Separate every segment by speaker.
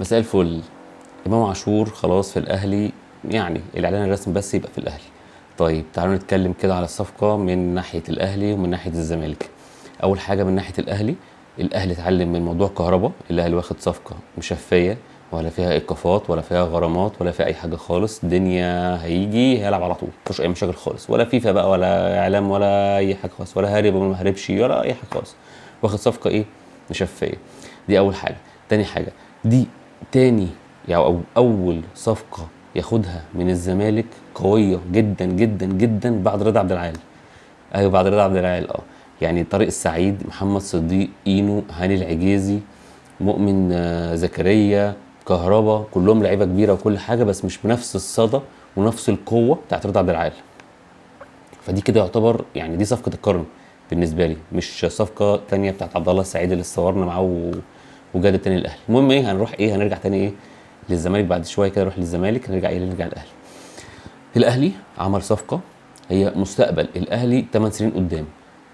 Speaker 1: مساء الفل. امام عاشور خلاص في الاهلي، يعني الاعلان الرسمي بس يبقى في الاهلي. طيب تعالوا نتكلم كده على الصفقة من ناحية الاهلي ومن ناحية الزمالك. اول حاجة من ناحية الاهلي، الاهلي اتعلم من موضوع كهربا. الاهلي واخد صفقة مشفيه، ولا فيها ايقافات ولا فيها غرامات ولا فيها اي حاجة خالص. دنيا هيجي هيلعب على طول، مفيش اي مشاكل خالص، ولا فيفا بقى ولا اعلام ولا اي حاجة خالص، ولا هارب ولا ما هربش ولا اي حاجة خالص. واخد صفقة ايه؟ مشفيه. دي اول حاجة. تاني حاجة، دي تاني يعني أو اول صفقة ياخدها من الزمالك قوية جدا جدا جدا بعد رضا عبد العال. ايوه بعد رضا عبد العال. يعني طارق السعيد، محمد صديق، اينو، هاني العجيزي، مؤمن، زكريا، كهربا، كلهم لعيبة كبيرة وكل حاجة، بس مش بنفس الصدى ونفس القوة بتاعت رضا عبد العال. فدي كده يعتبر يعني دي صفقة القرن بالنسبة لي، مش صفقة تانية بتاعت عبد الله السعيد اللي اتصورنا معاه وجاد تاني الاهلي. المهم ايه، هنروح ايه، هنرجع تاني ايه للزمالك بعد شوية كده، نروح للزمالك، نرجع ايه، نرجع الاهلي. الاهلي عمل صفقة هي مستقبل الاهلي 8 سنين قدام.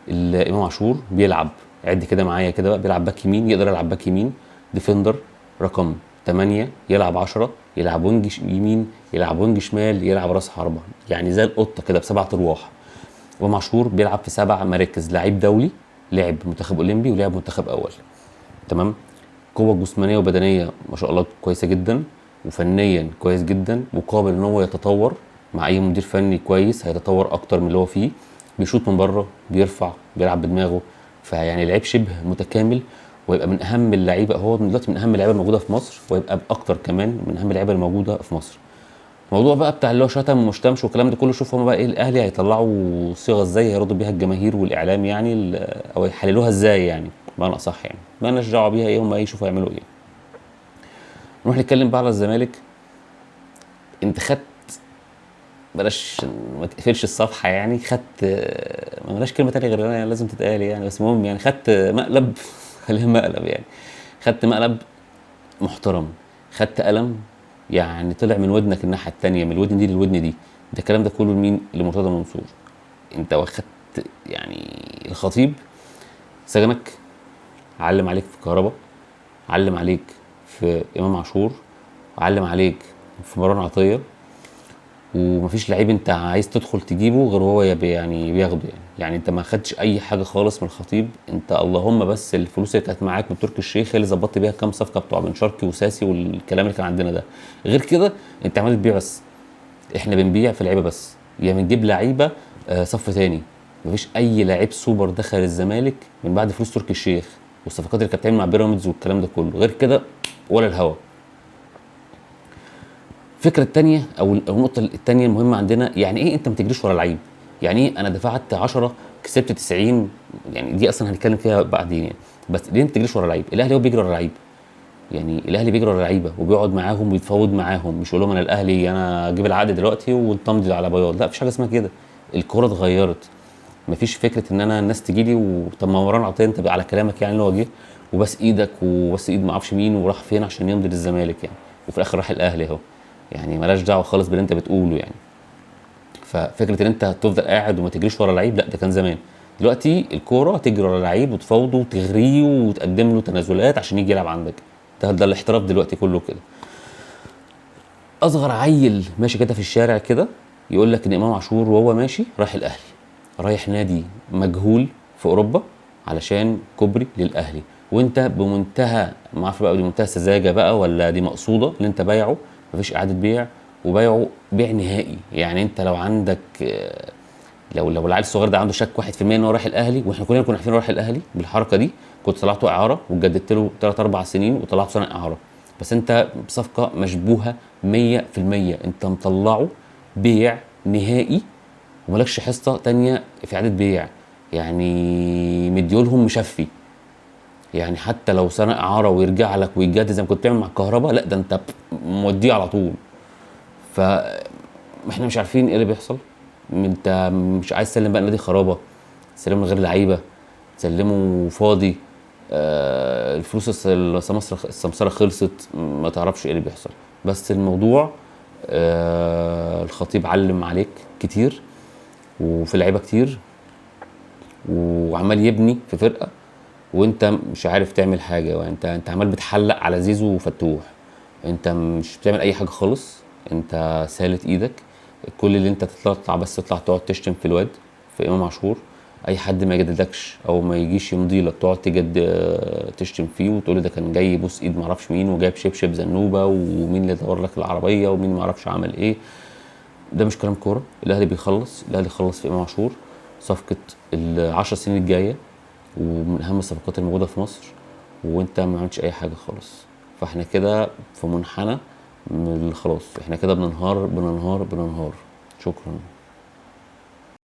Speaker 1: الامام عاشور بيلعب، عد كده معايا كده بقى، بيلعب back يمين، يقدر يلعب back يمين، defender رقم 8، يلعب 10، يلعب wing يمين، يلعب wing شمال، يلعب راس حربه، يعني زي القطة كده بسبع ارواح. امام عاشور بيلعب في 7 مراكز، لعيب دولي، لعب منتخب اولمبي ولعب منتخب اول. تمام. قوة جسمانيه وبدنيه ما شاء الله كويسة جدا، وفنيا كويس جدا، وقابل ان هو يتطور مع اي مدير فني كويس، هيتطور اكتر من اللي هو فيه. بيشوط من بره، بيرفع، بيلعب بدماغه، فيعني لعيب شبه متكامل، ويبقى من اهم اللعيبة. هو من دلوقتي من اهم اللعيبة الموجودة في مصر، ويبقى باكتر كمان من اهم اللعيبة الموجودة في مصر. الموضوع بقى بتاع اللي هو شتم ومشتمش والكلام ده كله، شوف هما بقى ايه الاهلي هيطلعوا صيغة ازاي هيرضوا بيها الجماهير والاعلام، يعني او يحللوها ازاي، يعني بمعنى اصح، يعني ما لناش دعوه بيها، ايه هما ايه يشوفوا يعملوا ايه. نروح نتكلم بقى على الزمالك. انت خدت، بلاش ما تقفلش الصفحة، يعني خدت، ما بلاش كلمة تانية غير انا لازم تتقال يعني، بس المهم يعني خدت مقلب خليها مقلب، يعني خدت مقلب محترم، خدت قلم يعني طلع من ودنك الناحية التانية، من الودن دي للودن دي. ده الكلام ده كله لمين؟ لمرتضى منصور. انت واخدت يعني الخطيب سجنك، علم عليك في كهربا، علم عليك في امام عاشور، علم عليك في مروان عطية، ومفيش لعيب انت عايز تدخل تجيبه غير هو يعني بياخده. يعني انت ما خدتش اي حاجة خالص من الخطيب، انت اللهم بس الفلوس اللي كانت معاك من تركي الشيخ اللي ظبطت بيها كام صفقة بتوع بن شرقي وساسي والكلام اللي كان عندنا ده. غير كده انت عمال تبيع بس، احنا بنبيع في لعيبة بس، يا بنجيب لعيبة صف تاني. مفيش اي لعيب سوبر دخل الزمالك من بعد فلوس تركي الشيخ والصفقات اللي كانت بتعمل مع بيراميدز والكلام ده كله، غير كده ولا الهوا. الفكرة الثانية او النقطة الثانية المهمة عندنا، يعني ايه انت ما تجريش ورا لعيب؟ يعني ايه انا دفعت 10 كسبت 90؟ يعني دي اصلا هنتكلم فيها بعدين يعني، بس ليه ما تجريش ورا لعيب؟ الاهلي هو بيجري ورا لعيب، يعني الاهلي بيجري ورا لعيبة وبيقعد معاهم ويتفاوض معاهم، مش يقول لهم انا الاهلي انا اجيب العقد دلوقتي وانت تمضي على بياض، لا مفيش حاجة اسمها كده. الكورة اتغيرت، مفيش فكرة ان انا الناس تجي لي وطب ما مروان عطية انت على كلامك يعني اللي هو جه وبس ايدك وبس ايد ما اعرفش مين وراح فين عشان يمضي للزمالك يعني، وفي الاخر راح الاهلي اهو، يعني مالهاش دعوه خالص باللي انت بتقوله يعني. ففكره ان انت تفضل قاعد وما تجريش ورا لعيب، لا ده كان زمان. دلوقتي الكورة تجري ورا لعيب وتفاوضه وتغريه وتقدم له تنازلات عشان يجي يلعب عندك، ده الاحتراف دلوقتي كله كده. اصغر عيل ماشي كده في الشارع كده يقول لك ان امام عاشور وهو ماشي رايح الاهلي، رايح نادي مجهول في اوروبا علشان كوبري للاهلي، وانت بمنتهى ما اعرفش بقى دي منتهى السذاجة بقى ولا دي مقصوده اللي انت بايعه، مفيش اعاده بيع، وبايعه بيع نهائي. يعني انت لو عندك لو العيل الصغير ده عنده شك 1% ان هو رايح الاهلي، واحنا كلنا كنا عارفين هو رايح الاهلي بالحركة دي، كنت طلعته اعاره وجددت له 3 4 سنين وطلعته سنة اعاره. بس انت بصفقة مشبوهة 100%، انت مطلعه بيع نهائي ومالكش حصة تانية في اعاده بيع، يعني مديولهم مشفي. يعني حتى لو سنة اعاره ويرجع لك ويتجدد زي ما كنت بتعمل مع الكهرباء، لا ده انت موديه على طول. فاحنا مش عارفين ايه اللي بيحصل. انت مش عايز تسلم بقى نادي خرابه، تسلمه من غير لعيبة، تسلمه فاضي، الفلوس السمسره خلصت، ما تعرفش ايه اللي بيحصل. بس الموضوع الخطيب علم عليك كتير وفي لعيبة كتير وعمال يبني في فرقه وانت مش عارف تعمل حاجة، وانت عمال بتحلق على زيزو وفتوح. انت مش بتعمل اي حاجة خالص، انت سالت ايدك، كل اللي انت تطلع بس تطلع تقعد تشتم في الواد في امام عاشور، اي حد ما يجددلكش او ما يجيش يمضي لك تقعد تجد تشتم فيه وتقول ده كان جاي يبوس ايد معرفش مين، وجايب شبشب زنوبه، ومين اللي دور لك العربية، ومين معرفش عمل ايه. ده مش كلام كورة. الاهلي بيخلص، الاهلي خلص في امام عاشور صفقة ال10 سنين الجاية، ومن اهم الصفقات الموجودة في مصر، وانت ما عملتش اي حاجة خالص. فاحنا كده في منحنى خلاص، احنا كده بننهار بننهار بننهار. شكرا.